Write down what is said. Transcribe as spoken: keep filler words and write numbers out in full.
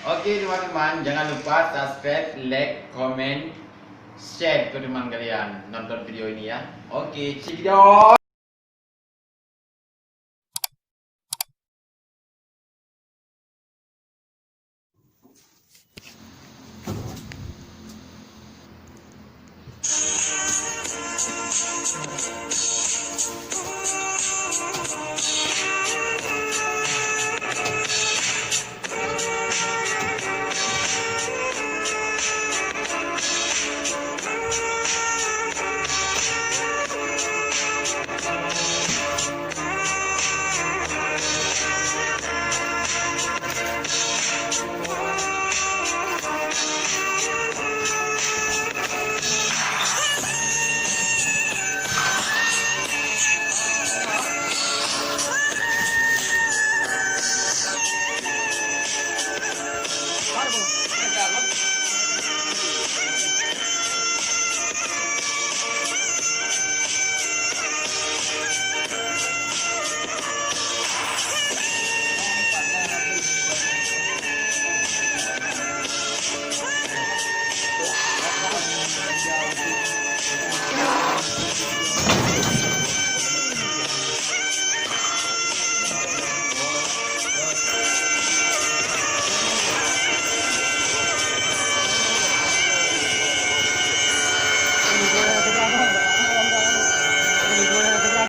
Oke teman-teman, jangan lupa subscribe, like, comment, share ke teman kalian nonton video ini ya. Oke, cekidot.